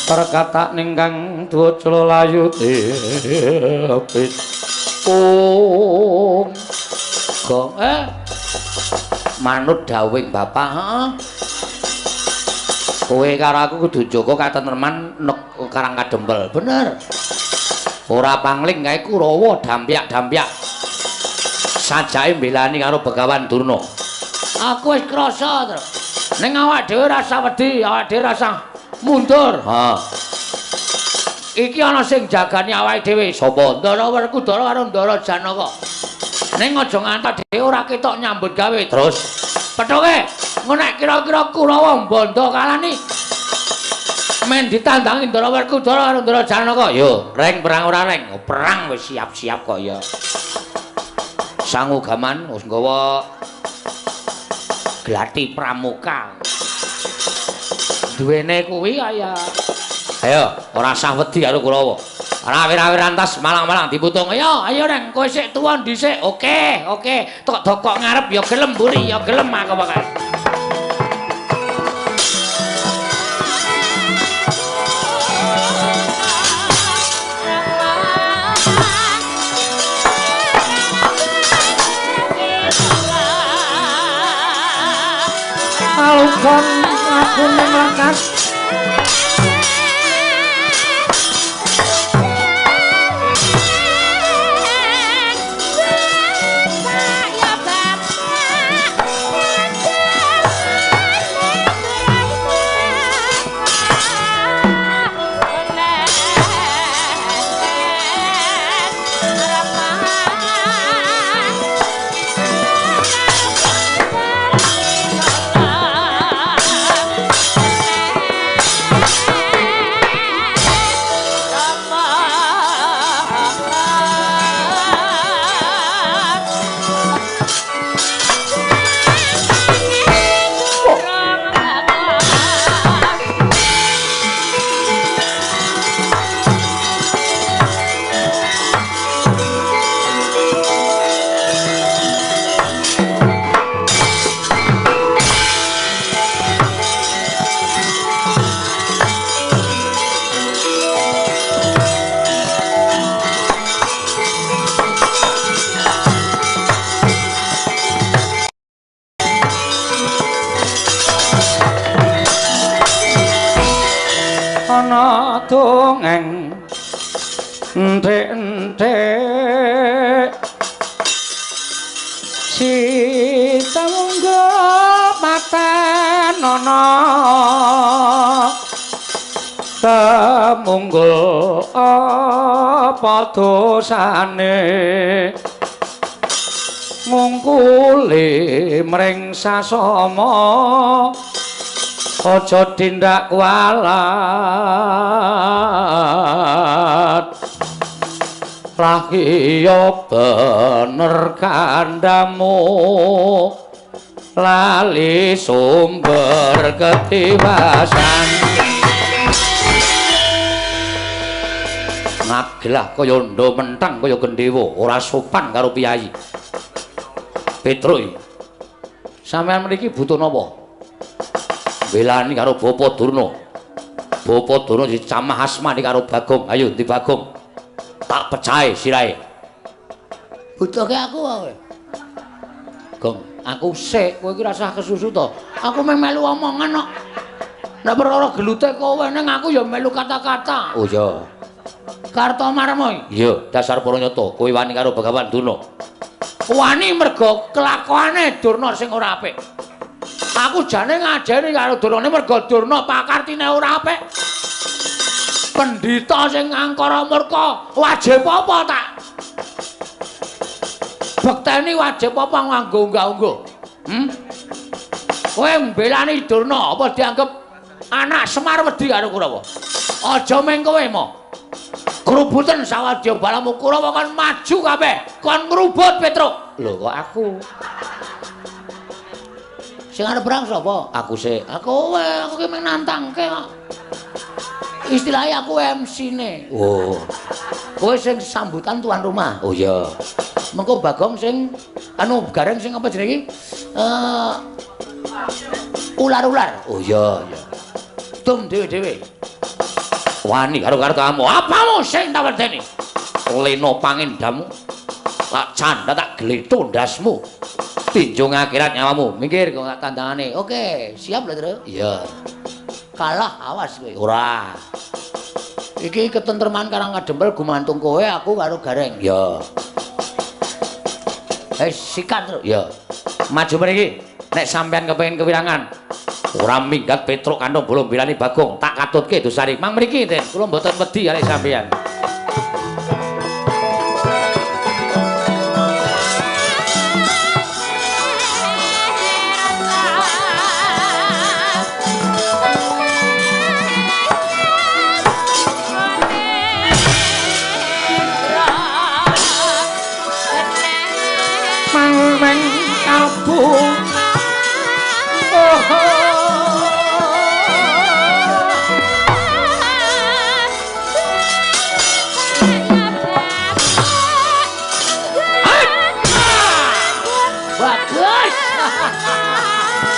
Perkatak ningkang dwacala layu tepit. Ung. Gong manut dawuhing bapak, heeh. Kowe karo aku kudu njaga katentreman nek Karang Kadempel. Bener. Ora pangling kae Kurawa dampyak-dampyak. Sajake mbelani karo Begawan Durna. Aku wis krasa, Tru. Ning awak dhewe rasa wedi, awak dhewe rasa mundur. Ha. Iki ana sing jagani awake dhewe. Sapa? Ndara Werkudara karo Ndara Janaka. Ning aja ngantos dhewe ora ketok nyambut gawe. Terus pethuke engko nek kira-kira Kurawa mbondo kalani men ditandangi Ndara Werkudara karo Ndara Janaka. Yo, reng perang ora reng? Oh, perang wis siap-siap kok ya. Sangu gaman wis nggawa glati pramuka. Duwene kuwi kaya. Ayo, ora sah wedi karo Kurawa. Ora awir-awiran tas malang-malang diputung. Ayo, ayo reng, kowe sik tuwa dhisik. Oke, oke. Tok dokok ngarep ya gelem mburi, ya gelem aku pokoke. Alukon aku ning lakas. Dongeng enthik-enthik si tangga paten ana temunggul apa dosane ngungkuli mring sasama aja tindak kualat lah iya bener kandhamu lali sumber ketiwasan ngagelah kaya ndha mentang kaya gendhewa ora sopan karo piyayi Petruk. Sampeyan mriki butuh napa? Belani karo Bapa Durna. Bapa Durna dicamah asmane karo Bagong. Ayo ndi Bagong? Tak pecahe sirahe. Butuhke aku kowe. Gong, aku sik, kowe iki rasah kesusu to. Aku mung melu omongan kok. Nek perkara gelute kowe ning aku ya melu kata-kata. Oh iya. Kartomarma. Iya, dasar para nyata, kowe wani karo Begawan Durna. Wani mergo kelakuane Durna sing ora apik. Aku jane ngajeni karo Durna mergo Durna pakartine ora apik. Pendhita sing angkara murka wajib apa tak bekteni wajib apa nganggo unggah-ungguh. Kowe mbelani Durna apa dianggep anak Semar wedi karo Kurawa? Aja meng kowe mo. Grubuten sawadya balamu Kurawa kon maju kabeh, kon ngrubut Petruk. Lho kok aku? Sing arep perang sapa? Aku sik. Aku kowe, aku ki mung nantangke kok. Istilahnya aku MC-ne. Oh. Kowe sing sambutan tuan rumah. Oh iya. Mengko Bagong sing anu Gareng sing apa jenenge iki? Ular-ular. Oh iya, iya. Dum dhewe-dhewe. Wani karo kartamu. Apamu sing tak wedeni? Lena pangendamu. Tak candha tak gletho ndasmu. Tinjung akhirat nyawamu. Minggir kok tandangane. Oke, siap lho, Tru. Iya. Kalah awas kowe. Ora. Iki ketentreman Karang Kadempel gumantung kowe, aku karo Gareng. Iya. Sikat, Tru. Iya. Maju mriki. Nek sampean kepengin kewirangan, ora minggat Petruk kantong bolong bilani Bagong, tak katutke Dosari. Mang mriki, Den. Kula mboten wedi kalih sampean. Mangmeng kalbu. Bagus.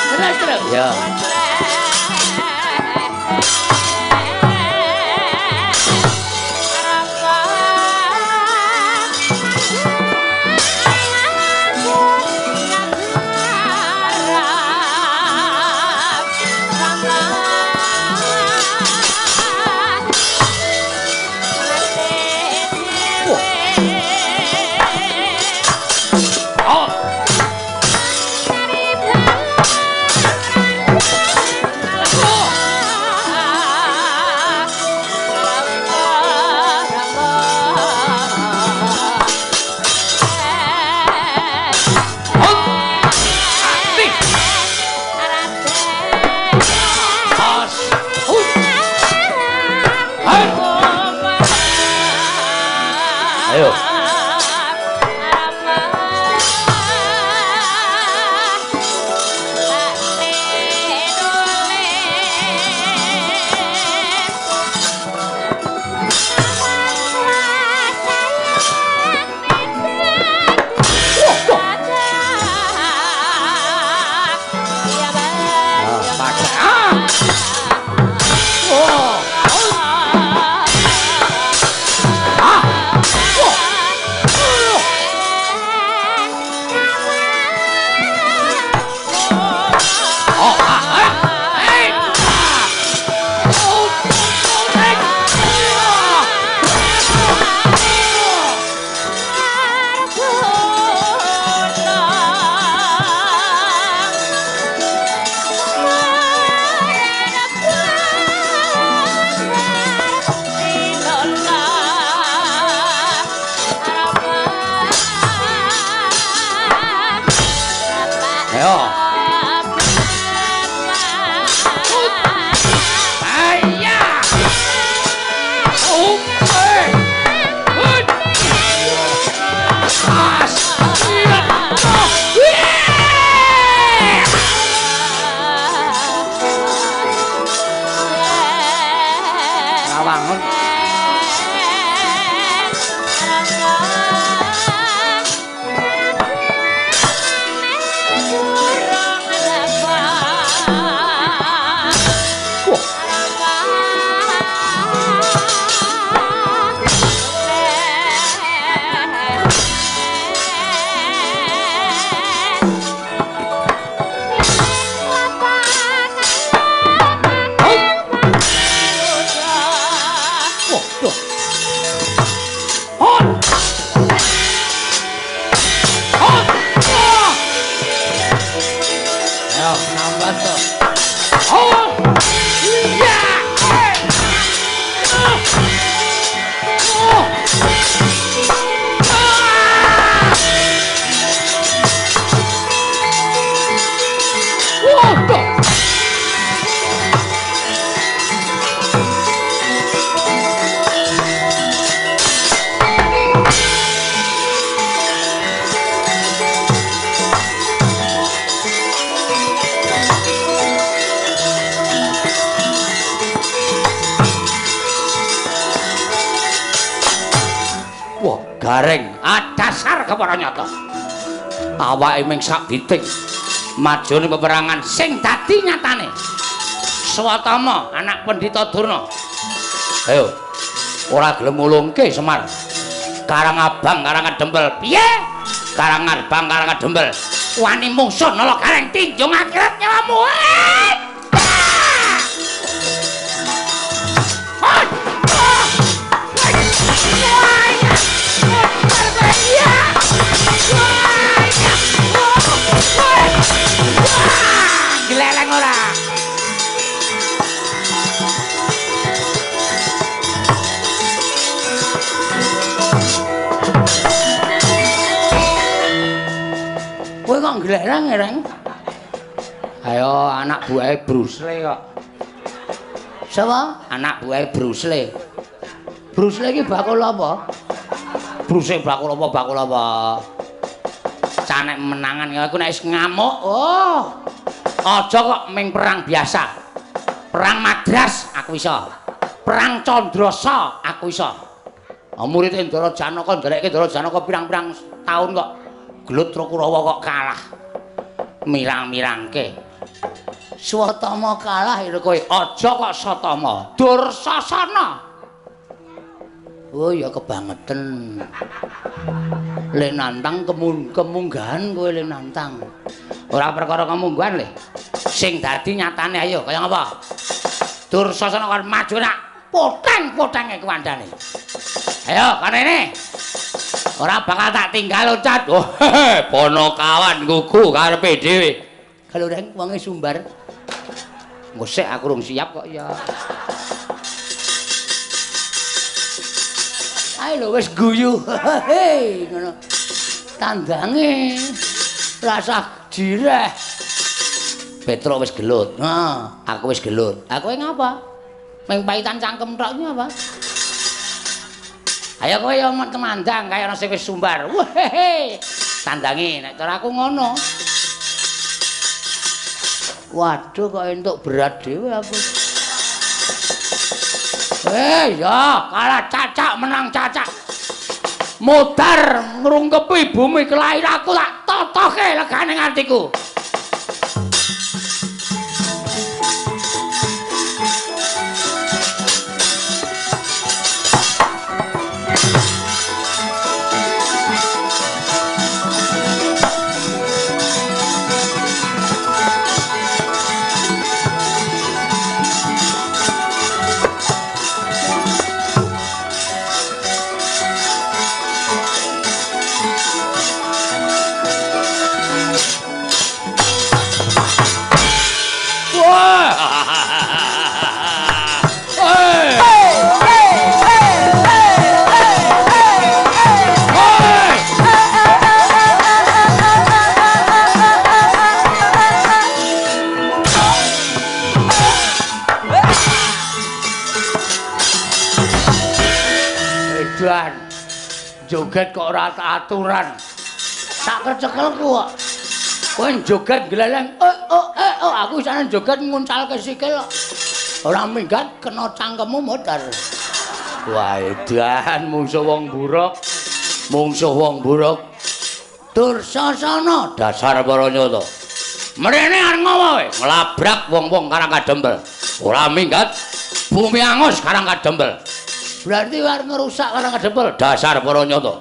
Terus terus. Ya. Ayo. Gareng, dasar kepara nyata. Awake ming sak biting majone peperangan sing dadi nyatane. Swatama anak Pendhita Durna Ayo. Ora gelem ngulungke Semar. Karang Abang, Karang Kadempel. Piye? Karang Abang, Karang Kadempel. Wani mungsuh Nala Gareng tinjung akhirat nyawamu. Gleleng ora. Kowe kok glereng-ereng? Ayo anak buahe Bruce Lee kok. Sapa? Anak buahe Bruce Lee. Bruce Lee iki bakul apa? Bruce Lee bakul apa? Bakul apa? Canek menangan aku nek wis ngamuk. Oh. Aja kok ming perang biasa. Perang Madras aku iso. Perang Candrasa aku iso. Murid Ndara Janaka nderekke Ndara Janaka pirang-pirang taun kok gelut karo Kurawa kok kalah. Mirang-mirangke. Swatama kalah ya kowe. Aja kok Satama. Dursasana. Oh ya kebangeten. Le nantang kemunggahan kowe le nantang. Ora perkara kemunggahan le. Sing dadi nyatane ayo kaya ngapa? Dursasana kon maju nak poteng-potenge kuwandane. Ayo kon rene. Ora bakal tak tinggal loncat. Oh, ponokawan gugu karepe dhewe. Kalau reng wonge sumbar. Ngosek aku rung siap kok ya. Ayo lho wis guyu. Hei ngono. Tandange rasah jireh. Petro wis gelut. Heeh, aku wis gelut. Aku ngapa? Ming paitan cangkem tok iki apa? Ayo kowe yo temandang kaya ana sing wis sumbar. Wehehe. Tandange nek cara aku ngono. Waduh kok entuk berat dhewe aku. Ya, kalah cacak menang cacak. Modar ngrungkepi bumi kelahiranku tak totoke legane atiku. Joget kok ora aturan. Tak kecekelku kok. Kowe joget gleleng, oh, aku isane joget nguncalke sikil kok. Ora minggat kena cangkemmu modar. Wah, edan mungsuh wong buruk. Mungsuh wong buruk. Dursasana dasar para nyata. Mrene arep ngopo kowe? Nglabrak wong-wong Karang Kadempel. Ora minggat bumi angus Karang Kadempel. Berarti arep ngerusak Karang Kadempel dasar para nyata.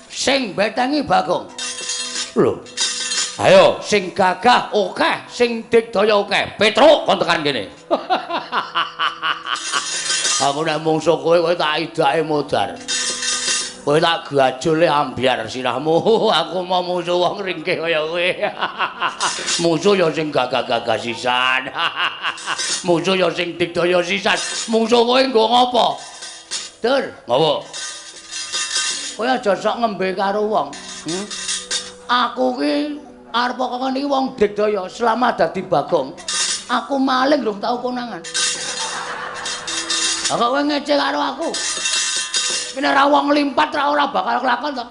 Sing betengi Bagong. Lho. Ayo sing gagah akeh, sing digdaya akeh. Petruk kon tekan kene. Aku nek mungsuh kowe, kowe tak idake modar. Kowe tak gajole ambyar sirahmu. Aku mau mungsuh wong ringkih kaya kowe. Mungsuh ya sing gagah-gagah sisan. Mungsuh ya sing digdaya sisan. Mungsuh kowe nggo ngopo? Dur, ngopo? Kowe aja sok ngembe karo wong. Aku ki arep kok niki wong digdaya selama dadi Bagong. Aku maling rung tau konangan. Lah kok kowe ngece karo aku? Nek ora wong limpat ra ora bakal kelakon to.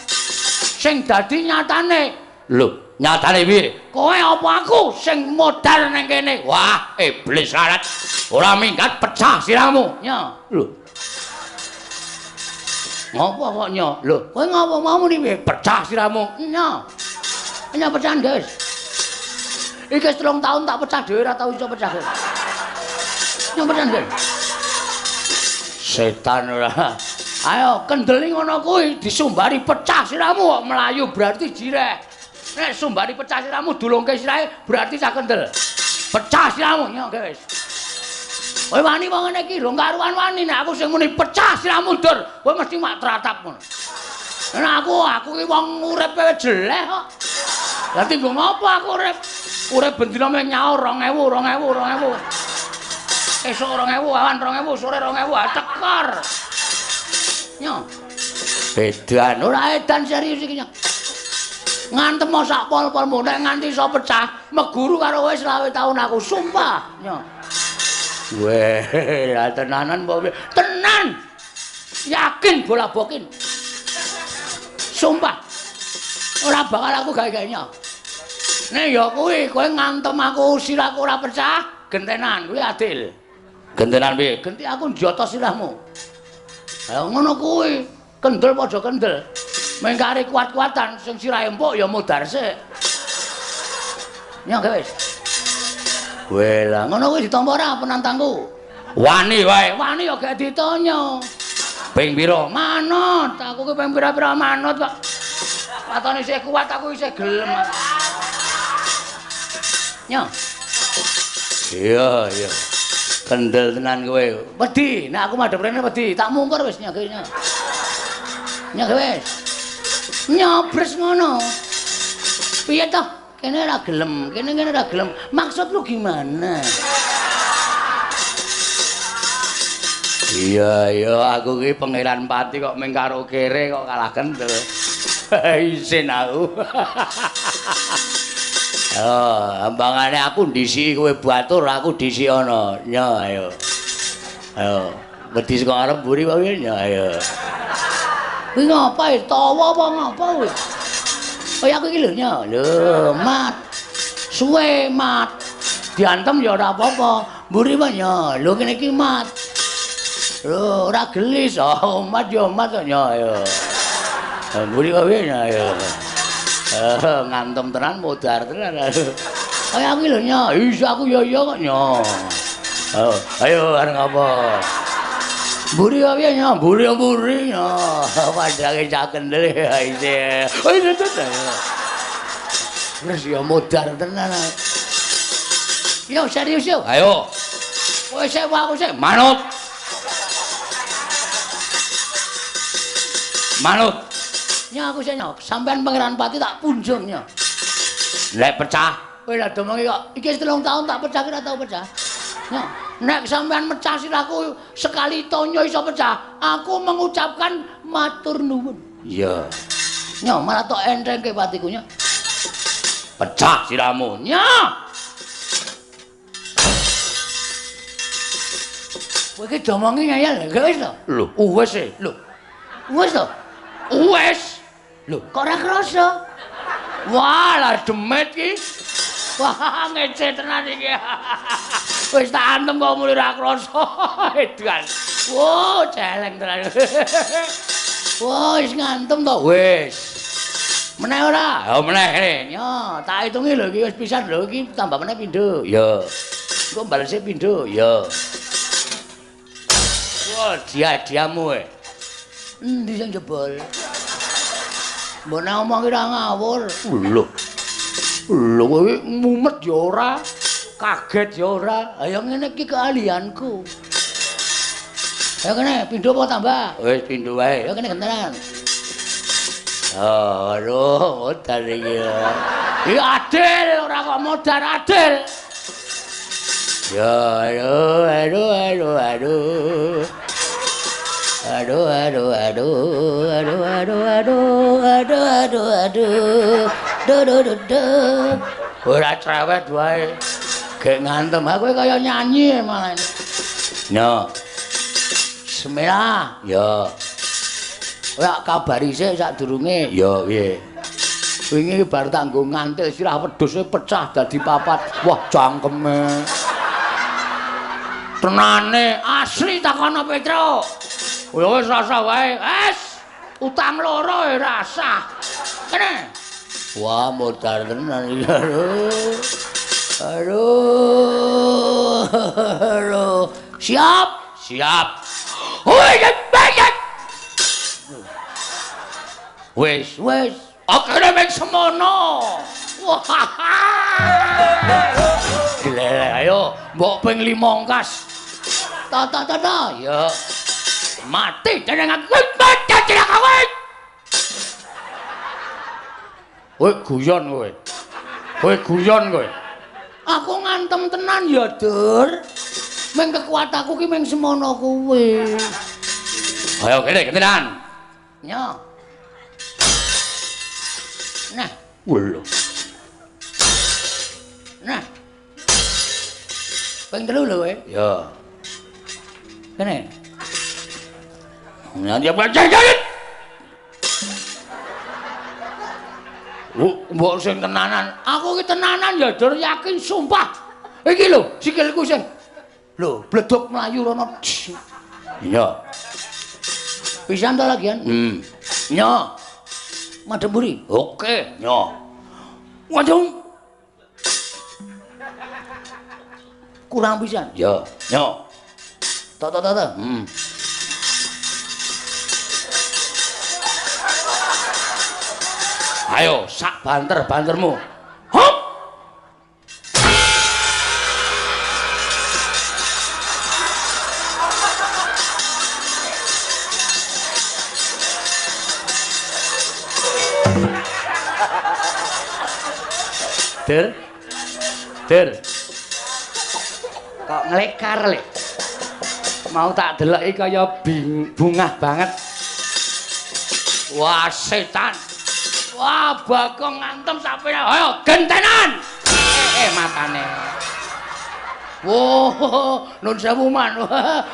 Sing dadi nyatane. Lho, nyatane piye? Kowe apa aku sing modar nang kene? Wah, iblis larat. Ora minggat pecah sirahmu. Nya. Lho. Ngopo kok nyo? Lho, kowe ngopo mau muni piye? Pecah sirahmu. Nyo. Nyo pecahan, guys. Iki wis 3 tahun tak pecah dhewe ora tau iso pecah. Nyo pecahan, guys. Setan ora. Ayo kendeli ngono kuwi disumbari pecah sirahmu kok mlayu berarti jireh. Nek sumbari pecah sirahmu dulungke sirahe berarti cah kendel. Pecah sirahmu nyok wis. Kowe wani wong ngene iki rong karuan wani nek aku sing muni pecah sirahmu dur, kowe mesti mak tratap ngono. Nek aku ki wong uripe jeleh kok. Lah tinggo ngopo aku urip? Urip bendina mung nyaur 2000 2000 2000. Esuk 2000, awan 2000, sore 2000, tekor. Nyo. Edan ora edan serius iki nyo. Ngantem sak pol-polmu nek nganti iso pecah, meguru karo kowe 25 taun aku sumpah. Nyo. Weh, lah tenanan apa? Tenan. Yakin bola bokin. Sumpah. Ora bakal aku gawe-gawe nyo. Nek ya kuwi kowe ngantem aku sirahku ora pecah, gentenan kuwi adil. Gentenan piye? Genti aku njoto sirahmu. Ha ngono kuwi, kendel padha kendel. Mengkare kuat-kuatan sing sirahe empuk ya modar sik. Nyok wis. Weh lah ngono kuwi ditampa ora penantangku? Wani wae, wani ya gak ditanya. Ping pira? Manut, aku ki ping pira-pira manut kok. Watone isih kuat aku isih gelem. Nyo. Iya, iya. Kendel tenan kowe. Wedi, nek aku madhep rene wedi, tak mungkur wis nyo. Nyo wis. Nyobres ngono. Piye toh? Kene ora gelem, kene kene ora gelem. Maksud lu gimana? Iya, iya, aku ki Pangeran Pati kok mung karo kere kok kalah kendel. Isin aku. Oh, ambangane aku ndisiki kowe batur, aku disiki ana. Nyo, ayo. Ayo, wedi saka arep mburi wae nyo, ayo. Kuwi ngapa e? Tawa apa ngapa kuwi? Kaya aku iki lho nyo. Lho, mat. Suwe mat. Diantem ya ora apa-apa. Mburi wae nyo. Lho kene iki mat. Lho, ora gelis. Oh, mat ya mat kok nyo, ayo. Mburi wae nyo, ayo. Ngantem tenan modar tenan. Kaya aku lho nyo, iso aku ya iya kok nyo. Ayo arep ngapa? Mburi piye nyo, mburi-mburi nyo. Padake cah kendel isih. Oh iya tenan. Wis ya modar tenan. Yo serius yo. Ayo. Kowe sik aku sik manut. Manut. Nyo aku sik nyo, sampean Pangeran Pati tak punjung nyo. Lek pecah, kowe lha domongi kok iki wis 3 tahun tak pecah ora tau pecah. Nyo, nek sampean mecah sirahku sekali tonyo iso pecah, aku mengucapkan matur nuwun. Iya. Nyo, malah tok entengke patiku nyo. Pecah sirahmu. Nyo. Kowe iki domongi ngeyel, gak wis to? Lho, wis e. Lho. Wis to? Wes. Lho, kok ora krasa? Wah, lah demit iki. Wah, ngece tenan iki. Wis tak antem kok muni ora krasa. Edan. Wah, celeng tenan. Wah, wis ngantem to? Wis. Meneh ora? Ya meneh kene. Yo, tak hitungi lho iki wis pisan lho iki tambah meneh pindho. Ya. Engko balese pindho. Ya. Wah, dia-diamu e. Endi sing jebol? Mbok nek omong ki ora ngawur. Lho. Lho kowe mumet ya ora, kaget ya ora. Ha ya ngene iki keahlianku. Ayo kene pindho apa tambah? Wis pindho wae. Ya kene gentenan. Oh, aduh, modar iki. Iki adil ora kok modar adil. Ya, aduh, aduh, aduh, aduh. Aduh, aduh, aduh, aduh, aduh, aduh, aduh, aduh, aduh, do, do, do, do. Ora cerewet wae. Gek ngantem aku kaya nyanyi malah. Nyo. Bismillah. Ya. Kowe kabari sik sadurunge. Ya, piye? Wingi bar tanggo ngantil sirah wedhuse pecah dadi papat. Wah, cangkeme. Tenane asli takono Petro. Ya wis rasa wae. Wes, utang loro ya rasah. Kene. Wah, modar tenan iki. Aduh. Aduh. Aduh. Siap? Siap. Wis, wis. Akene mung semono. Wah. Glelek ayo, mbok ping 5 ongkas. Ta ta ta ta. Ya. Mati jeneng aku. Mati jeneng aku. Kowe guyon kowe. Kowe guyon kowe. Aku ngantem tenan ya, Dur. Meng kekuatanku ki meng semono kuwi. Ayo kene gentenan. Nyo. Nah, lho. Nah. Ping 3 lho kowe. Ya. Kene. Ya mbok sing tenanan. Aku ki tenanan ya, Dur, yakin sumpah. Iki lho, sikilku sing lho, bledok mlayu rono. Iya. Pisan to lagian? Nyo. Madhep mburi. Oke, nyo. Waduh. Kurang pisan. Ya, nyo. To to to to. Ayo, sak banter-bantermu. Hop. Der. Der. Kok nglekar, Lek? Mau tak deloki kaya bungah banget. Wah, setan. Wah, Bagong ngantem sampe. Ayo gentenan. Matane. Woh, nun sewu man.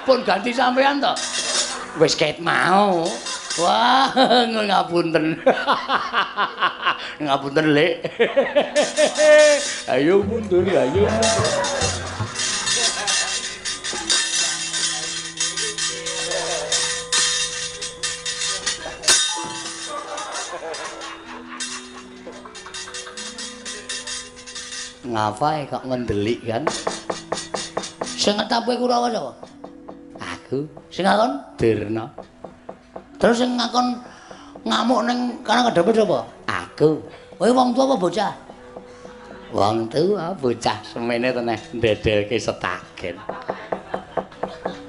Pun ganti sampean to. Wis ket mau. Wah, ngapunten. Ngapunten, Lek. Ayo mundur, ayo. Ngapae kok ngendelik kan? Sing ngetape Kurawa sapa? Aku. Sing ngakon Durna. Terus sing ngakon ngamuk ning Karang Kadempel sapa? Aku. Kowe wong tuwa apa bocah? Wong tuwa, bocah semene teneh ndedelke setagen.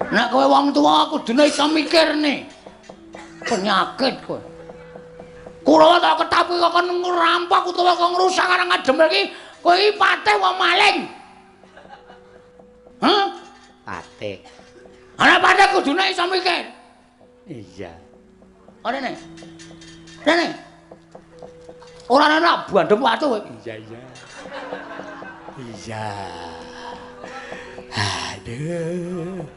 Nek kowe wong tuwa kudune iso mikirne. Penyakit kowe. Kurawa tak ketapi kok kon ngrampok utawa kok ngrusak Karang Kadempel iki. Kowe iki patih wong maling. Hah? Patih. Ana patih kudune iso mikir. Iya. Rene. Rene. Ora ana bandem watu kowe. Iya, iya. Iya. Aduh.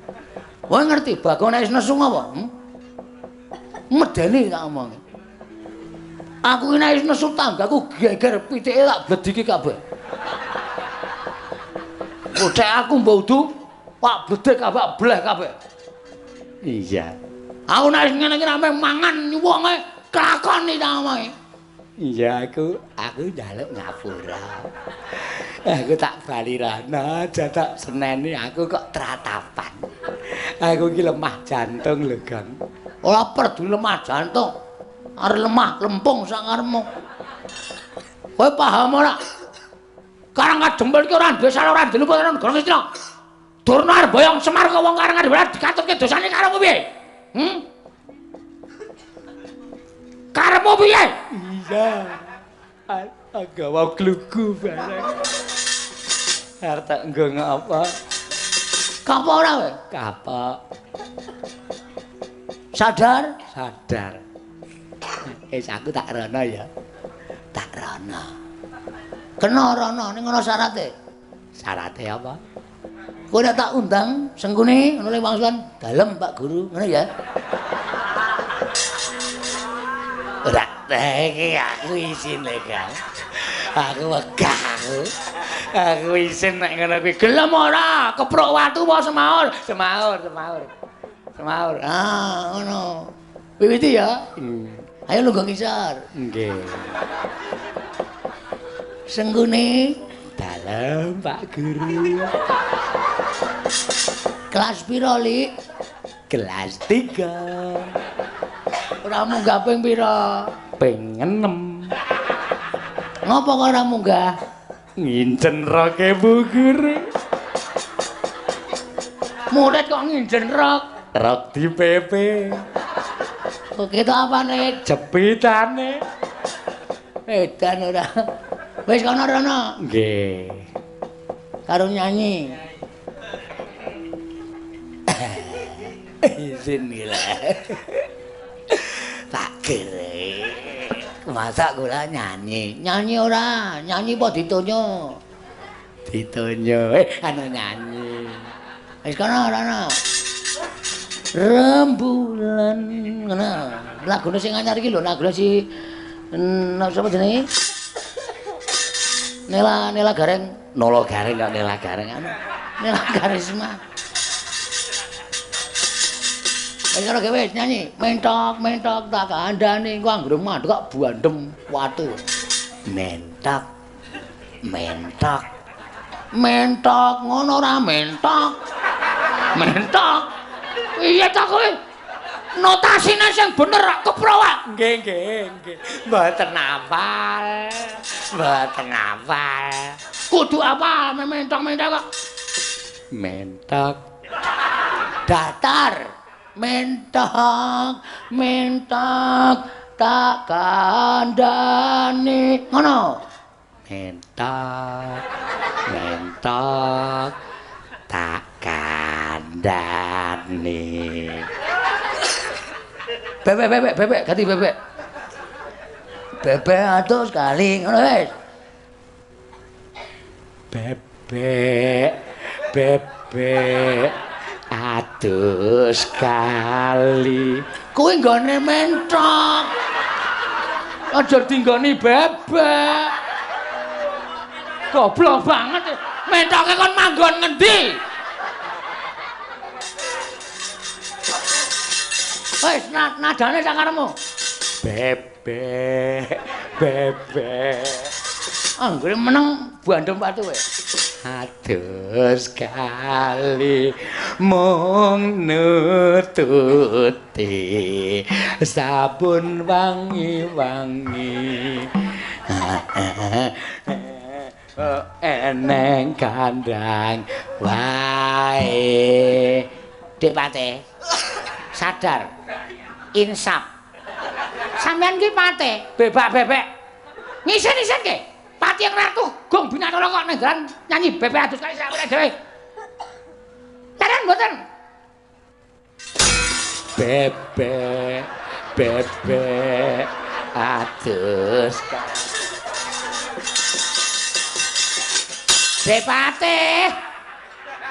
Kowe ngerti Bagong nek wis nesu apa? Medeni tak omongi. Aku iki nek wis nesu tanggaku geger pitike tak blediki kabeh. Bocah aku mbok udu, pak bledek kabeh bleh kabeh. Iya. Aku nek ngene iki rame mangan wonge kelakon iki tak omongi. Iya, aku njaluk ngapura. Aku tak bali rana, tak seneni aku kok tratapan. Aku iki lemah jantung lho, Gang. Ora peduli lemah jantung. Arep lemah lempung sak ngarepmu. Kowe paham ora? Karang Kadempel iki ora duwe salah, ora duwe luput ora negara Ngastina. Durna arep boyong Semar kok wong Karang Kadempel dikatutke dosane karepmu piye? Karepmu piye? Iya. Agawa glugu bareng. Arep tak nggo ngapa? Kapok ora kowe? Kapok. Sadar? Sadar. Wis aku tak rono ya. Tak rono. Kena rono ning ana syarate. Syarate apa? Kowe nek tak undang Sengkuni ngono le wangsulan dalem Pak Guru, ngono ya. Ora, iki aku isin lho, Kang. Aku wegah aku. Aku isin nek ngono kuwi. Gelem ora? Keprok watu apa semaur? Semaur, semaur. Semaur. Ah, ngono. Wiwiti ya. Ayo lungguh ngisor. Nggih. Sengkuni dalem Pak Guru. Kelas piro, Lik? Kelas 3. Ora munggah ping pira? Ping 6. Ngopo kok ora munggah? Ngincen roke Bu Guru. Murid kok ngincen rok? Rok di PP. Kok ketok apane? Jepitane. Edan ora. Wis kono rono. Nggih. Karo nyanyi. Izin gila. Pak Gere. Masa kula nyanyi? Nyanyi ora? Nyanyi apa ditonyo? Ditonyo. Anu nyanyi. Wis kono rono. Rembulan ngono. Lagune sing anyar iki lho, lagune si sapa jenenge? Nela Nela Gareng, Nolo Gareng kok Nela Gareng anu. Nela Karisma. Wis karo wis nyanyi, mentok mentok tak kandhane engko anggere mandek kok buandem watu. Mentok. Mentok. Mentok ngono ora mentok. Mentok. Iya ta kowe? Notasine sing bener rak keprowak. Nggih, nggih, nggih. Mboten hafal. Mboten hafal. Kudu hafal mentok-mentok kok. Mentok. Datar. Mentok, mentok tak kandhane. Ngono. Mentok. Mentok tak kandhane. Bebek bebek bebek ganti bebek. Bebek atus kali ngono wis. Bebek bebek atus kali. Kuwi nggone mentok. Aja dinggoni bebek. Goblok banget. Mentoke kon manggon ngendi? Wis nadane sakaremu. Bebek bebek. Anggere meneng bandem watu kowe. Atus kali mung nututi sabun wangi-wangi. Eneng kandang wae. Dik Pate. Sadar. Insaf. Sampeyan ki Pate, bebak-bebek. Ngisen-isen ke. Pati yang ratu gong binatara kok nang dalan nyanyi bebek adus kali sampeyan dhewe. Tenan mboten? Bebek bebek adus kali. Depate,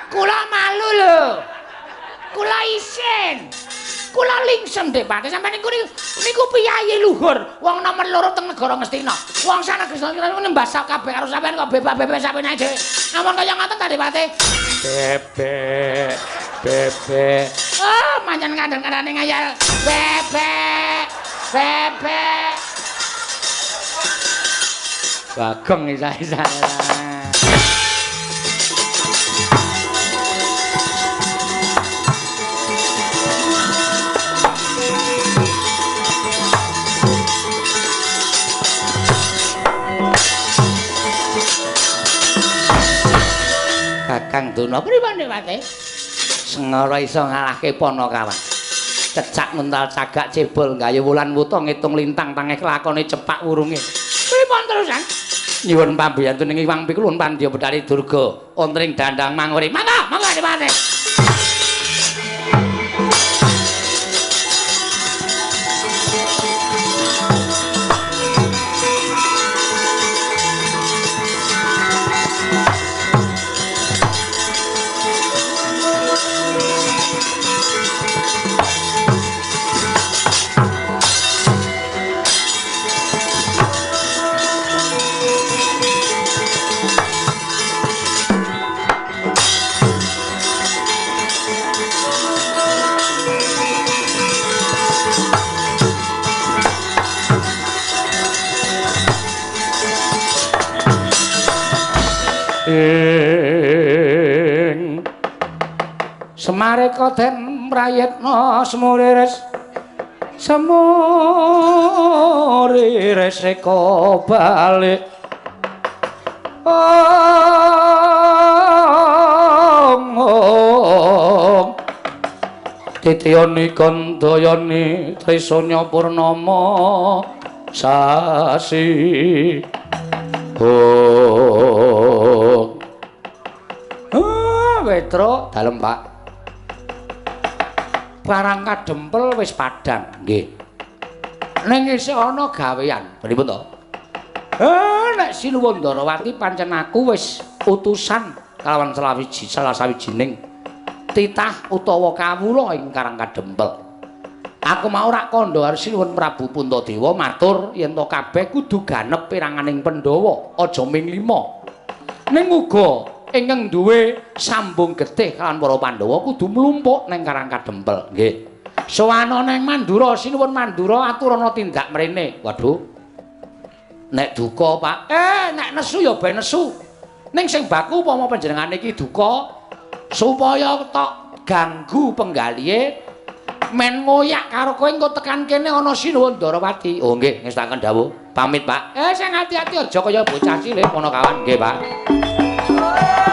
kula malu lho. Kula isin. Kula lingsem Depate. Sampeyan niku niku piyayi luhur, wong nomor loro teng negara Ngastina. Wong sana Krishna niku nembah kabeh karo sampeyan kok bebak-bebek sampeyan dhewe. Ampun kaya ngoten ta Depate? Bebek, bebek. Oh, manjen kandhan-kandhane ngayal. Bebek, bebek. Bagong isa-isa. Kakang Durna pripun Depate? Sengara iso ngalahke Panakawan. Cecak nguntal cagak cebol gawe wulan wuta ngitung lintang tangeh kelakone cepak wurunge. Pripun terusan? Nyuwun pambiyantu ning Iwang Pikulun Pandya Betari Durga wonten ing dandang manguri. Mangga, mangga Depate. Ing Semareka den Prayitna semurires semurires eka balik. Ong ong Titiyani Gandayani Trisanya Purnama sasi. Oh. Ah, Petro dalem, Pak. Barang kadempel wis padhang, nggih. Ning isih ana gawean. Pripun to? Nek Sinuwun Ndarawati pancen aku wis utusan kalawan salah sawijining titah utawa kawula ing Karang Kadempel. Aku mau rak kandha karo Sinuwun Prabu Puntadewa matur yen to kabeh kudu ganep peranganing Pandhawa, aja ming lima. Ning uga ingkang duwe sambung getih kalawan para Pandhawa kudu mlumpuk ning Karang Kadempel. Nggih. Sowana ning Mandura, Sinuwun Mandura aturana tindak mrene. Waduh. Nek duka, Pak. Nek nesu ya ben nesu. Ning sing baku upama panjenengane iki duka supaya tok ganggu penggalihe men ngoyak karo kowe engko tekan kene ana Sinuwun Ndarawati. Oh nggih, ngestaken dawuh. Pamit, Pak. Sing ati-ati aja kaya bocah cilik ana kawan. Nggih, Pak. Oh.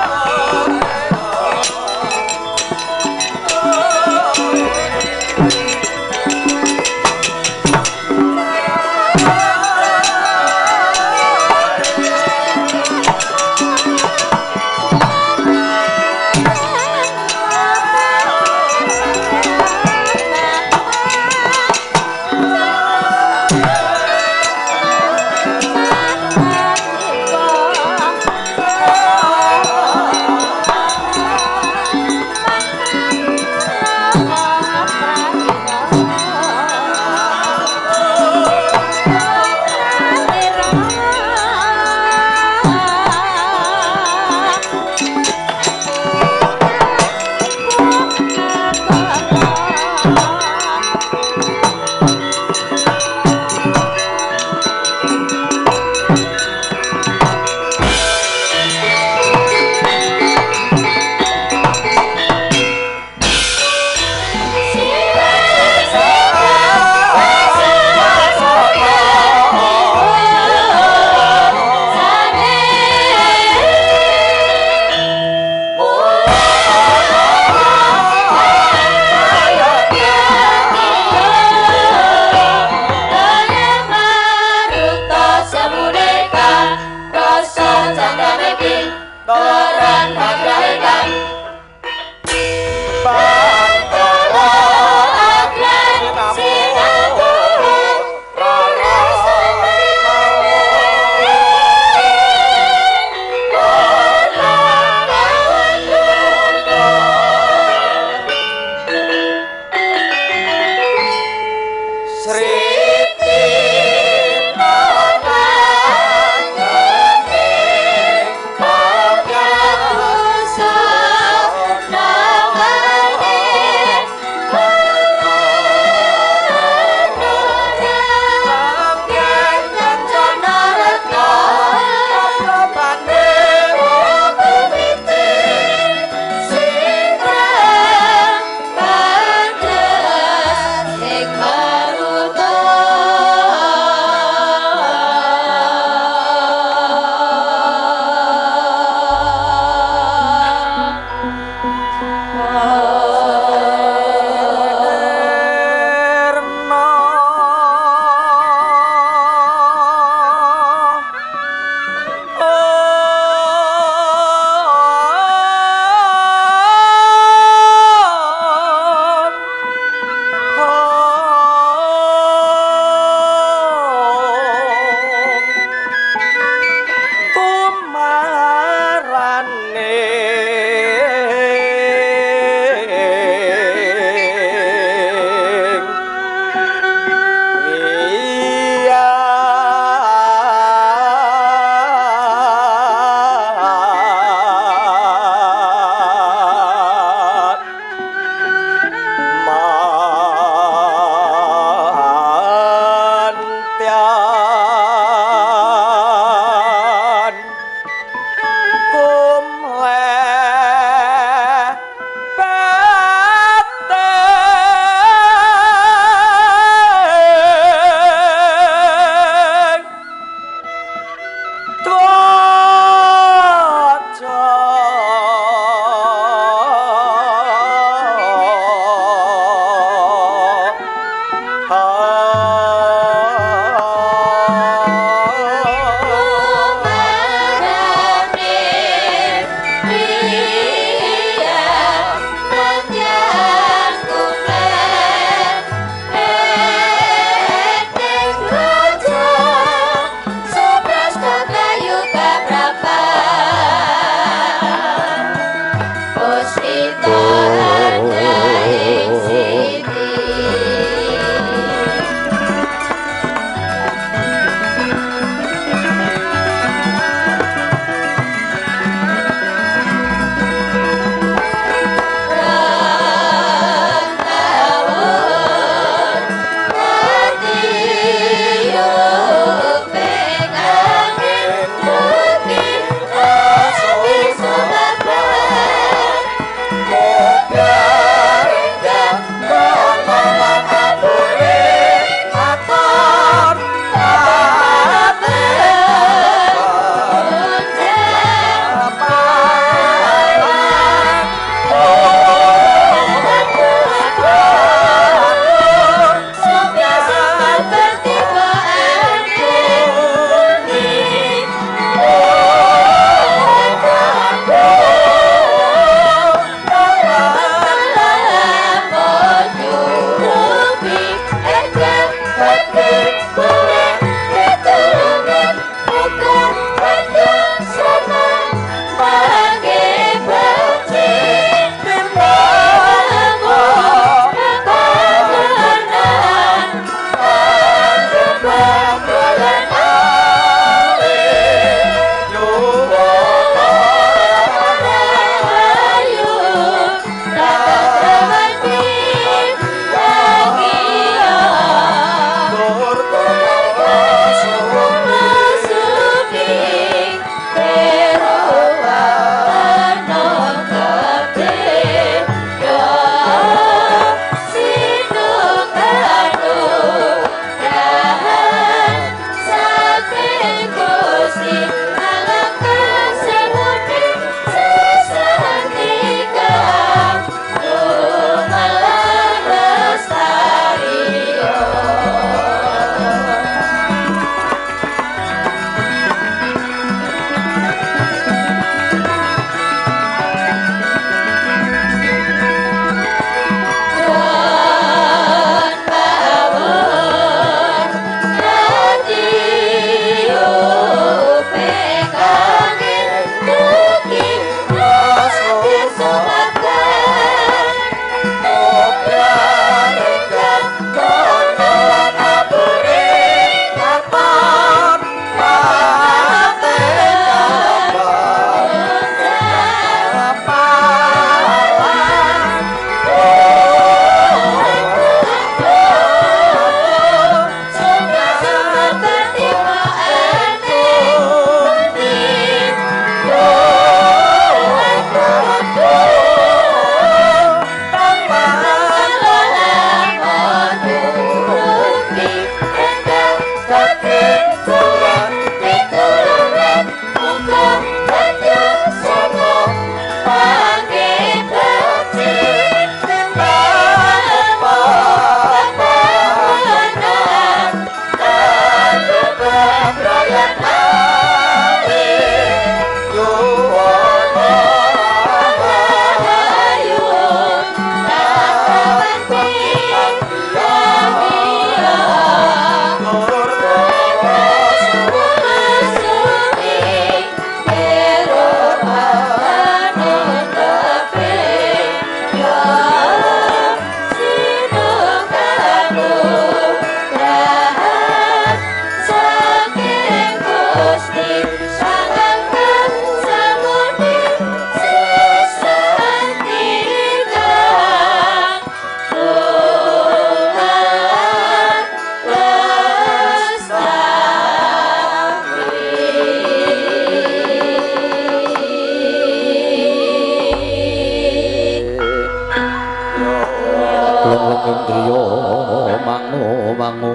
Ing griya mangu mangu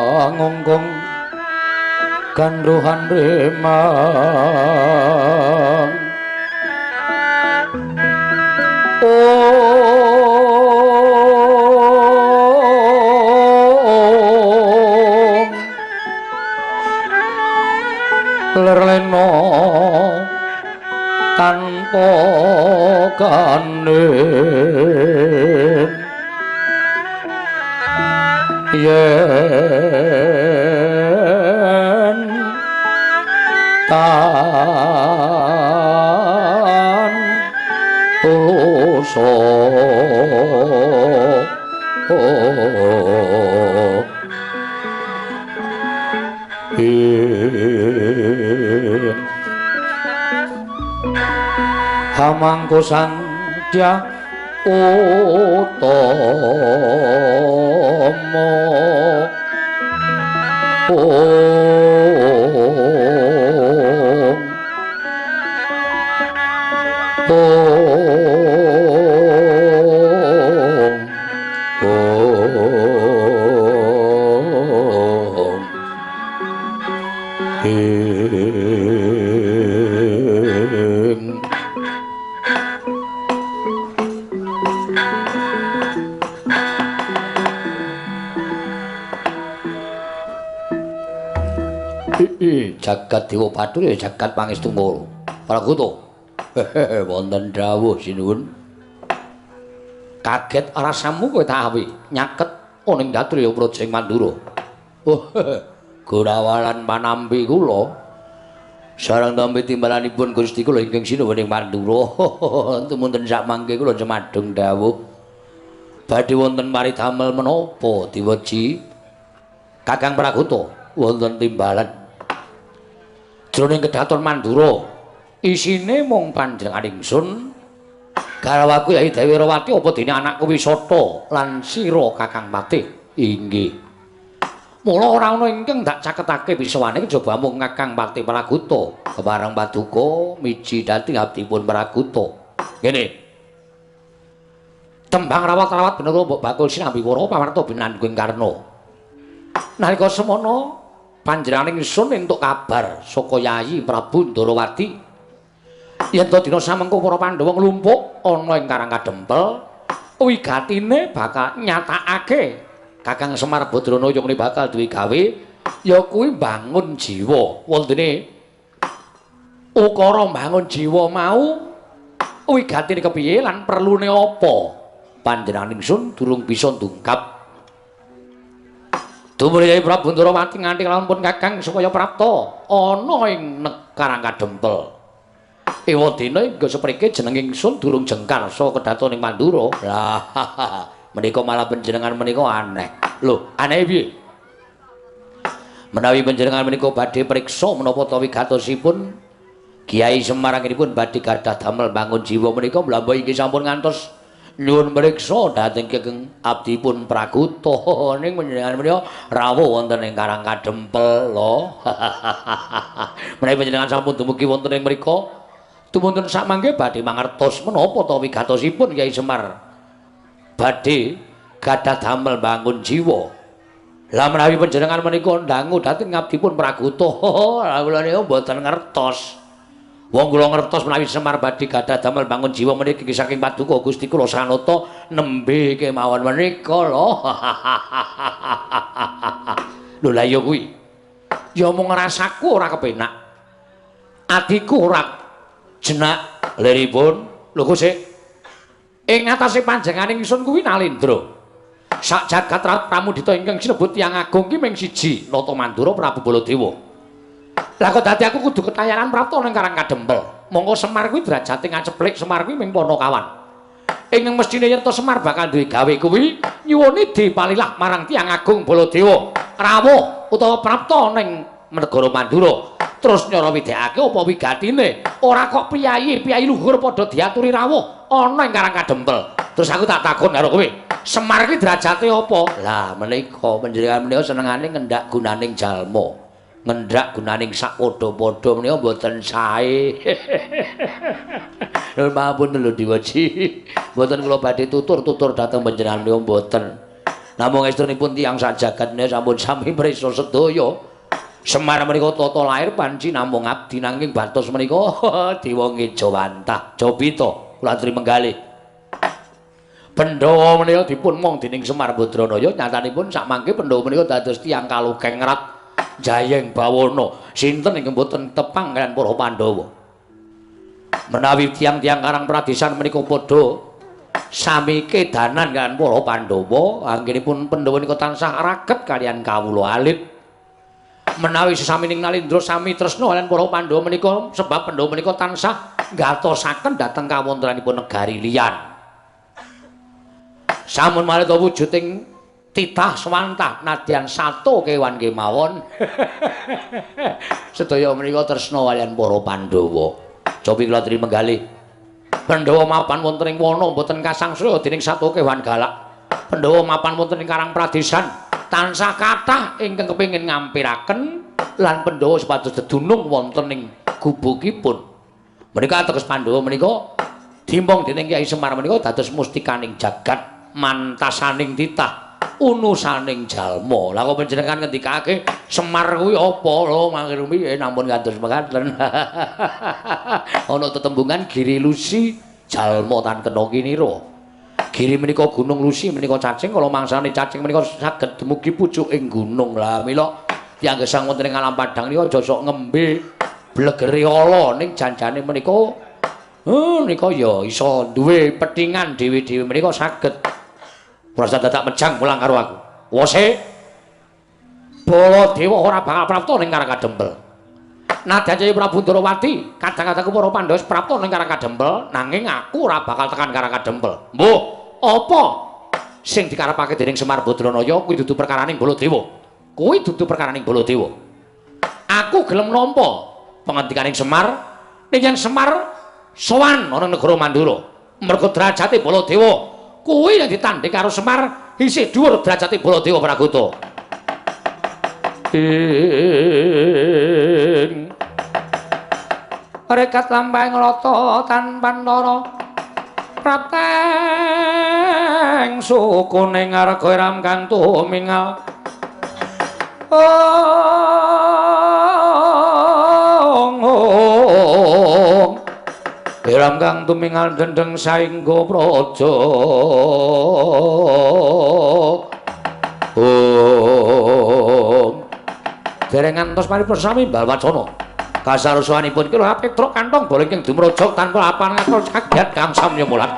mangungkung gandruhan remang. Om lerleno tanpa kanen yen tan puluso hamangku sandya utama. Om Om Om Ing jagat Dewa Bathara ya jagat Pangestu Ngoro. Pragoto. Wonten dawuh sinuwun. Kaget rasamu kowe tawi nyaket ning Datriya Praja ing Mandura. Oh, gorawalan panampi kula. Sareng tampi timbalanipun Gusti kula ingkang sinuwun ing Mandura. Tumunten sak mangke kula cemadung dawuh. Badhe wonten paridamel menapa diweji? Kakang Pragoto, wonten timbalan jroning kedaton Mandura isine mung panjenengan ingsun garwaku Yai Dewi Rawati apa dene anakku Wisata lan sira Kakang Patih. Inggih. Mula ora ana ingkang dak caketake pisawane kejaba mung Kakang Patih Pragoto. Kepareng paduka miji dhateng abdipun Pragoto. Ngene. Tembang rawat-rawat bener mbok bakul sinambi wara pawarta binanggung Karna. Nalika semono panjenengan ingsun entuk kabar saka Yayi Prabu Ndarawati yen to dina samengko para Pandhawa nglumpuk ana ing Karang Kadempel wigatine bakal nyatakake Kakang Semar Badranaya ngene bakal duwe gawe ya kuwi mbangun jiwa. Wontene ukara mbangun jiwa mau wigatine kepiye lan perlune apa panjenengan ingsun durung bisa ndungkap. Tumrap Yai Prabu Ndarawati nganti kelampun Kakang supaya prapta ana ing Karang Kadempel. Ewadene hingga seprike jeneng ingsun durung jengkar saka kedaton ing Mandura. Lah menika malah panjenengan menika aneh. Lho, aneh piye? Menawi panjenengan menika badhe priksa menapa ta wigatosipun Kiai Semar anggenipun badhe gadah damel bangun jiwa menika mlamba inggih sampun ngantos nyuwun mriksa dhateng Kekeng abdipun Pragoto. Ning panjenengan menika rawuh wonten ing Karang Kadempel lho. Menawi panjenengan sampun dumugi wonten ing mriku tumuntun sak mangke badhe mangertos menapa ta wigatosipun Kyai Semar badhe gadah damel bangun jiwa. Lah menawi panjenengan menika ndangu dhateng abdipun Pragoto, lha kula niku mboten ngertos. Wong kula ngertos menawi Semar badhe gadah damel bangun jiwa menika inggih saking paduka Gusti kula Sanata nembe kemawon menika lho. Lho lah ya kuwi. Ya mung rasaku ora kepenak. Atiku ora jenak liripun. Lho kok sik ing ngatasé panjenengane ingsun kuwi Nalendra. Sak jagat pramudita ingkang sinebut tiyang agung ki ming siji, Nata Mandura Prabu Baladewa. Lah kok dadi aku kudu ketayanan prapta ning Karang Kadempel. Mongko Semar kuwi derajate ngaceplik, Semar kuwi ming panakawan. Ing mestine yen to Semar bakal duwe gawe kuwi nyuwuni dipalilah marang tiyang agung Baladewa rawuh utawa prapta ning negara Mandura. Terus nyara widekake apa wigatine? Ora kok priyayi-priyayi luhur padha diaturi rawuh ana ing Karang Kadempel. Terus aku tak takon karo kowe, Semar kuwi derajate apa? Lah menika panjenengan menika senengane ngendak gunaning jalma. Ngendak gunaning sak padha-padha menika mboten sae. Nuwun pangapunten lho Dewaji. Mboten kula badhe tutur-tutur dhateng panjenengan menika mboten. Namung estunipun tiyang sak jagat menika sampun sami prisa sedaya. Semar menika tata lair panci namung abdi nanging batos menika dewa ngejawantah. Jabita kula aturi menggalih. Pandhawa menika dipun mong dening Semar Badranaya, nyatanipun sakmangke Pandhawa menika dados tiyang kalukeng rat jayeng bawana. Sinten ingkang boten tepang kaliyan para Pandhawa? Menawi tiyang-tiyang Karang Pradesan menika padha sami kedanan kaliyan para Pandhawa, anggenipun Pandhawa menika tansah raket kaliyan kawula alit. Menawi sesamining Nalindra sami tresna kaliyan para Pandhawa menika sebab Pandhawa menika tansah ngatosaken dhateng kawontenanipun negari liyan. Samun malih wujuding titah swantah nadyan sato kewan kemawon. Sedaya menika tresna kaliyan para Pandhawa. Cobi kula aturi menggalih. Pandhawa mapan wonten ing wana mboten kasangsaya dening sato kewan galak. Pandhawa mapan wonten ing Karang Pradesan tansah kathah ingkang kepengin ngampiraken lan Pandhawa supados dedunung wonten ing gubukipun. Menika ateges Pandhawa menika dimbong dening Kyai Semar menika dados mustikaning jagat mantasaning titah unusaning jalma. Lah kok panjenengan ngendikake Semar kuwi apa lho mangke rumiyin namun kados mekaten. Ana tetembungan Giri Lusi jalma tan kena kinira. Giri menika gunung, Lusi menika cacing, kala mangsane cacing menika saged dumugi pucuking gunung. Lah mila tiyang gesang wonten ing alam padhang nika aja sok ngembe blegere ala ning janjane menika nika ya iso duwe petingan dhewe-dhewe menika saged. Ora dadak mejang mulang karo aku. Wose Baladewa ora bakal prapta ning Karang Kadempel. Nadyan Jaya Prabu Ndorowati, kadang-kadang para Pandhawa wis prapta ning Karang Kadempel, nanging aku ora bakal tekan Karang Kadempel. Mbuh, apa sing dikarepake dening Semar Badranaya kuwi dudu perkaraning Baladewa. Kuwi dudu perkaraning Baladewa. Aku gelem nampa pangandikaning Semar, ning yen Semar sowan ana negara Mandura, mergo derajate Baladewa kuwi yen ditandhing karo Semar isih dhuwur derajate Baladewa Pragota. Ing rekat lampahing rata tanpa nara prapteng sukuning arga ram kang tumingal. Ong ong Ram kang tumingal dendeng saengga praja. Om. Dereng ngantos paripurna sami mbal wacana. Kasarusuhanipun kira Petruk kantong boleh ingkang dumraja tanpa apan ngatur kaget kang samya mulat.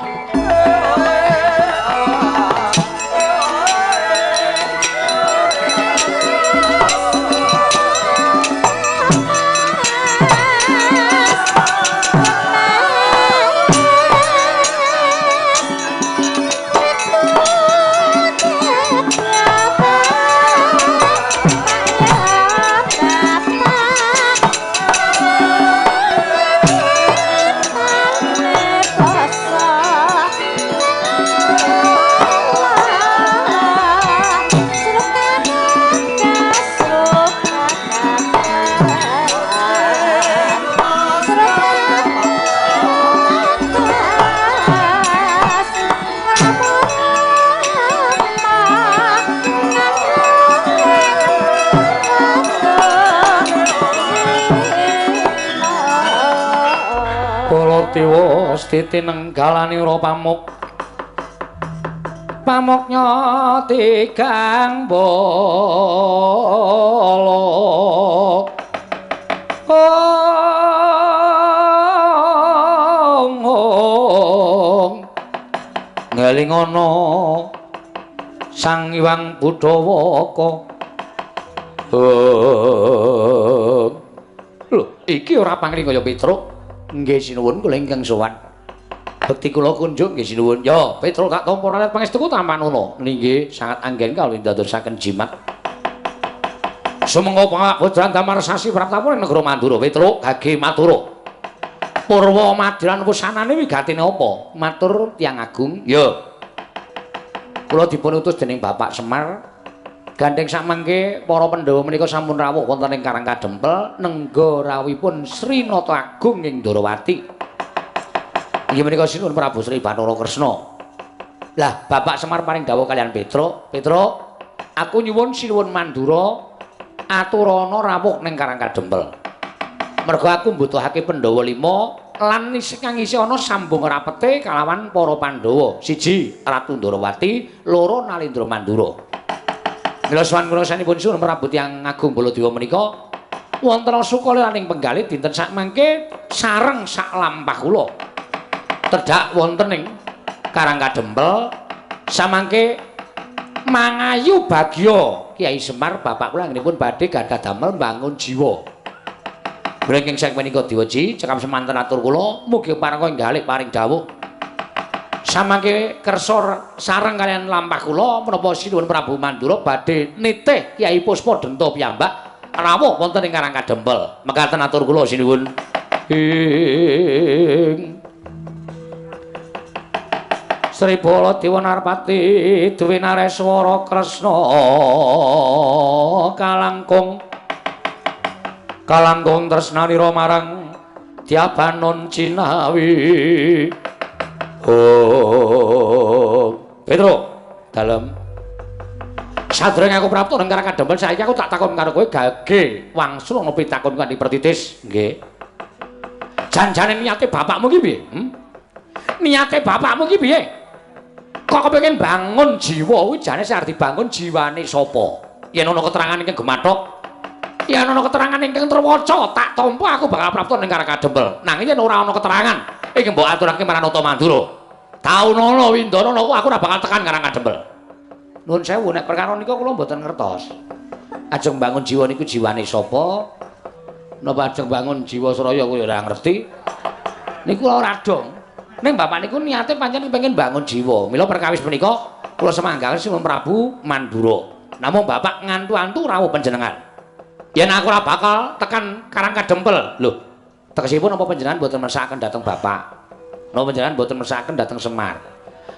Dewa stiti nenggalani ora pamuk pamuknya tigang bala. Ong ong ngelingono Sang Hyang Budawaka. Lho iki ora pangling kaya Petruk. Nggih sinuwun kula ingkang sowan. Bekti kula kunjuk nggih sinuwun. Ya, Petruk tak tampa rakyat pangestuku tampanana. Nggih, sangat anggen kawula ndadosaken jimat. Sumangga pangabodran damar sasi praptamu ing negara Mandura. Petruk gage matura. Purwa madiran wusanane wigatine apa? Matur tiyang agung. Ya. Kula dipun utus dening Bapak Semar. Gandheng samangke para Pandhawa menika sampun rawuh wonten ing Karang Kadempel nengga rawuhipun Sri Nata Agung ing Ndorowati. Inggih menika Sinuwun Prabu Sri Bathara Kresna. Lah Bapak Semar paring dawuh kalian Petruk, "Petruk, aku nyuwun Sinuwun Mandura aturana rawuh ning Karang Kadempel. Mergo aku mbutuhake Pandhawa 5 lan kang isih ana sambung rapete kalawan para Pandhawa. 1 Ratu Ndorowati, 2 Nalendra Mandura." Mila sowan kula sanipun Sinuwun Prabu Tiyang Agung Baladewa menika wonten sukaliraning penggalih dinten sakmangke sareng sak lampah kula. Tedhak wonten ing Karang Kadempel samangke mangayu bagya Kyai Semar bapak kula anggenipun badhe gadah damel mbangun jiwa. Mringking saking menika diweji cekap semanten atur kula mugi parengga enggalih paring dawuh. Samangke kersa sareng kalian lampah kula menapa Sinuwun Prabu Mandura badhe nitih Kyai Puspa Denta piyambak rawuh wonten ing Karang Kadempel. Mekaten atur kula sinuwun. Ing Sri Baladewa Narpati duwe nareswara Kresna kalangkung kalangkung tresnanira marang Dyabanon Cinawi. Oh Petruk dalem sadurunge aku prapta nang Karang Kadempel saiki aku tak takon karo kowe gage wangsul ana pitakon kanthi pertitis. Nggih. Janjane niate bapakmu ki piye? Niate bapakmu ki piye? Kok kepengin bangun jiwa kuwi jane sing arep dibangun jiwane sapa? Yen ana keterangan ingkang gemathok, yen ana keterangan ingkang terwaca, tak tampa aku bakal prapta ning Karang Kadempel. Nanging yen ora ana keterangan iki mbok aturake marang Nata Mandura. Taunana windana aku ora bakal tekan Karang Kadempel. Nuwun sewu nek perkara nika kula mboten ngertos. Ajeng bangun jiwa niku jiwane sapa? Napa ajeng bangun jiwa Sraya kuwi ora ngerti. Niku ora dong. Ning bapak niku niate pancen pengen bangun jiwa. Mila perkawis menika kula semanggaken Sinuwun Prabu Mandura. Namung bapak ngantu-antu rawuh panjenengan. Yen aku ora bakal tekan Karang Kadempel. Lho, tegesipun napa panjenengan mboten mersakaken dhateng bapak? Napa panjenengan mboten mersakaken dhateng Semar?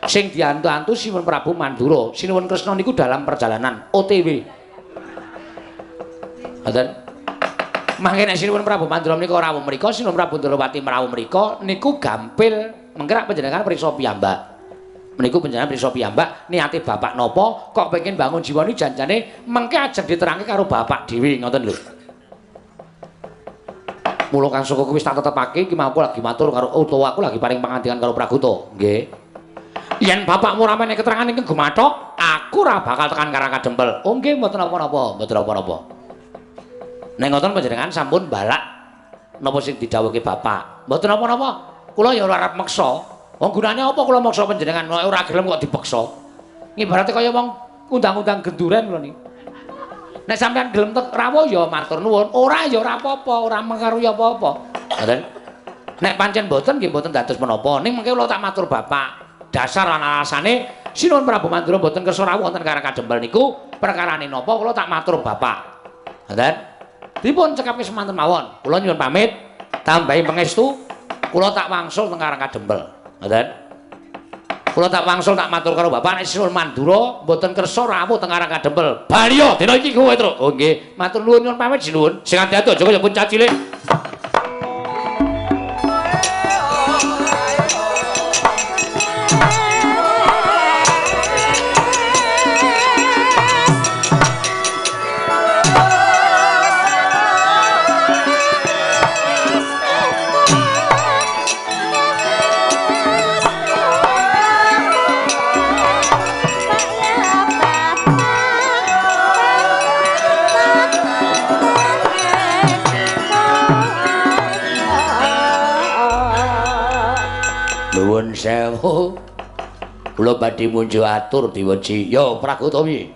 Sing diantu-antu Sinuwun Prabu Mandura, Sinuwun Kresna niku dalam perjalanan OTW. Ngoten. Mangke nek Sinuwun Prabu Mandura menika rawuh mriku, Sinuwun Prabu Ndorowati mrawuh mriku niku gampil menggerak panjenengan priksa piyambak. Meniku panjenengan priksa piyambak niate bapak napa kok pengen bangun jiwa niku janjane mengke ajeng diterangke karo bapak dhewe ngoten lho. Mula Kang Saka wis tak tetepake iki mau aku lagi matur karo utawa aku lagi paring pangandikan karo Praguta. Nggih. Yen bapakmu ora menehi keterangan ingkang gumathok, aku ora bakal tekan Karang Kadempel. Oh nggih mboten napa-napa, mboten napa-napa. Nek ngoten panjenengan sampun balak napa sing didhawuhke bapak. Mboten napa-napa. Kula ya ora arep meksa. Wong gunane apa kula meksa panjenengan ora gelem kok dipeksa. Ngibarate kaya wong undang-undang genduren lho niki. Nek sampean gelem tek rawuh ya matur nuwun, ora ya ora apa-apa, ora mengaruhi apa-apa. Ngoten. Nek pancen mboten nggih mboten dados menapa. Ning mengke kula tak matur bapak. Dasar lan alasane Sinuwun Prabu Mandura mboten kersa rawuh wonten Karang Kadempel niku perkarane napa kula tak matur bapak. Ngoten. Dipun cekapke semanten mawon. Kula nyuwun pamit, tambahi pangestu. Kula tak wangsul teng Karang Kadempel. Ngoten. Kula tak wangsul tak matur karo bapak nek Sinuwun Mandura mboten kersa rawuh teng Karang Kadempel. Baliyo dina iki kowe, Truk. Oh nggih, matur nuwun nyuwun pamit sinuwun. Sing ati-ati aja kaya bocah cilik. Nuwun sewu. Kula badhe munjuk atur diweji. Ya Pragoto piye?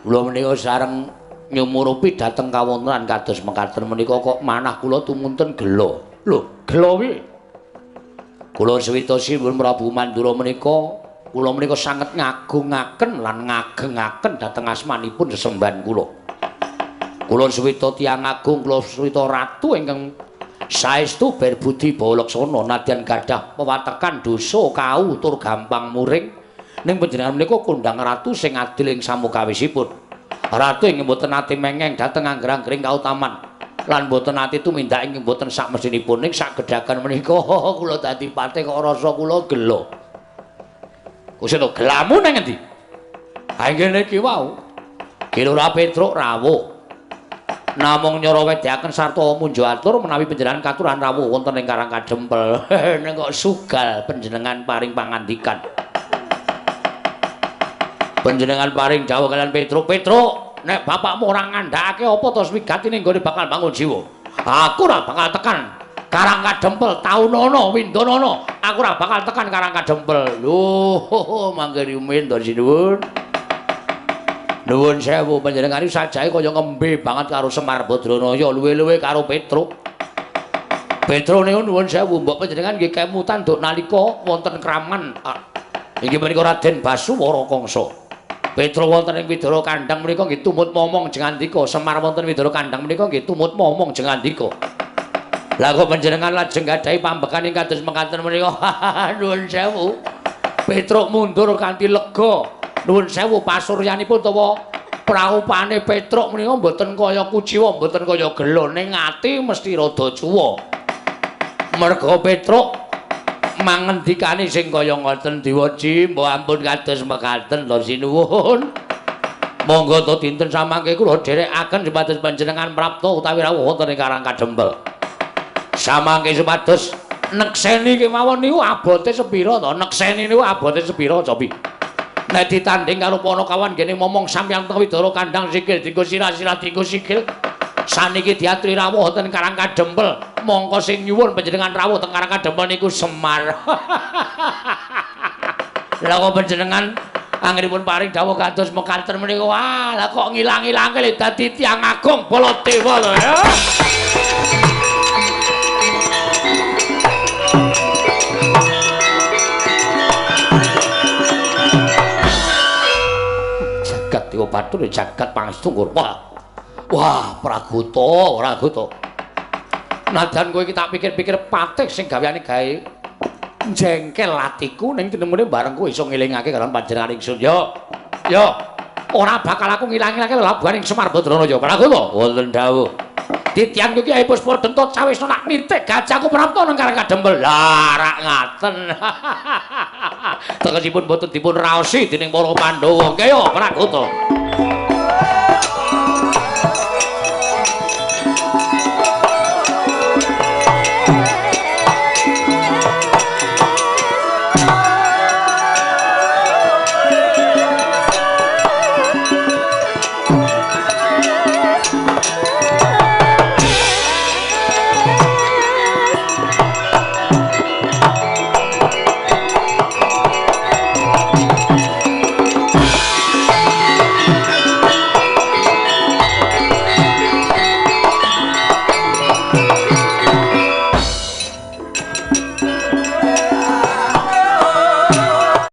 Kula menika sareng nyumurupi dhateng kawontenan kados mekaten menika kok manah kula tumunten gela. Lho, gela piye? Kula suwita Sinuwun Prabu Mandura menika kula menika sanget ngagungaken lan ngagengaken dhateng asmanipun sesembahan kula. Kula suwita tiyang agung, kula suwita ratu ingkang saestu berbudi bawa laksana nadyan gadah pewatekan dosa kau tur gampang muring ning panjenengan menika kondhang ratu sing adil ing samukawisipun. Ratu ing mboten nate mengeng dhateng angger-anggering kautaman. Lan boten ati tumindak ingkang boten sakmestinipun ning sagedhagan menika kula dadi patih kok rasa kula gelo. Kuseno gelamu nang endi? Ha ngene iki wau. Ki Lurah Petruk rawuh. Namung nyrawediaken sarta munjo atur menawi panjenengan katuran rawuh wonten ing Karang Kadempel. Ning kok sugal panjenengan paring pangandikan. Panjenengan paring dawuh kalian Petruk, Petruk, nek bapakmu ora ngandhakake apa to swigatine nggone bakal bangun jiwa. Aku ora bakal tekan Karang Kadempel taunono windonono. Aku ora bakal tekan Karang Kadempel. Lho, mangke rumiyin to sinuwun. Nuwun sewu panjenengan iki sajae kaya ngembe banget karo Semar Badranaya, luwe-luwe karo Petruk. Petruk niku nuwun sewu mbok panjenengan nggih kemutan nduk nalika wonten kraman. Inggih menika Raden Basuwara Kangsa. Petruk wonten ing Widara Kandhang menika nggih tumut momong jengandika, Semar wonten Widara Kandhang menika nggih tumut momong jengandika. Lah kok panjenengan lajeng gadhahi pambekan ing kados mekaten menika. Nuwun sewu. Petruk mundur kanthi lega. Nuwun sewu pasuryanipun utawa praupane Petruk menika mboten kaya kuciwa, mboten kaya gelo, ning ati mesti rada cuwa. Merga Petruk mangendikane sing kaya ngoten diwaji, mbok ampun kados mekaten to sinuwun. Monggo to dinten samangke kula dherekaken supados panjenengan prapta utawi rawuh wonten ing Karang Kadempel. Samangke supados nekseni kemawon niku abote sepira to? Nekseni niku abote sepira, Copi? Nek ditanding karo Panakawan ngene momong sampeyan teng Widara Kandhang sikil dienggo sirah-sirah dienggo sikil. Saniki diaturi rawuh wonten Karang Kadempel. Mongko sing nyuwun panjenengan rawuh teng Karang Kadempel niku Semar. Lah kok panjenengan anggenipun paring dawuh kados mekaten menika, wah lah kok ngilang-ilangke le dadi tiyang agung Baladewa lho ya. Jagat Dewa Bathara jagat pangestu. Wah. Wah, Pragoto, Pragoto. Najan kowe iki tak pikir-pikir patih sing gaweane gawe jengkel atiku ning tinemune bareng kowe iso ngelingake karo panjenengan ingsun. Yo. Yo. Ora bakal aku ngilang-ilangke lelabuhan ing Semar Badranaya. Pragoto, wonten dawuh. Titiang iki Kyai Puspa Denta cawisna nak nitik gajahku prapta nang Karang Kadempel. Lah, rak ngaten. Tegesipun boten dipun raosi dening para Pandhawa. Kaya Pragoto.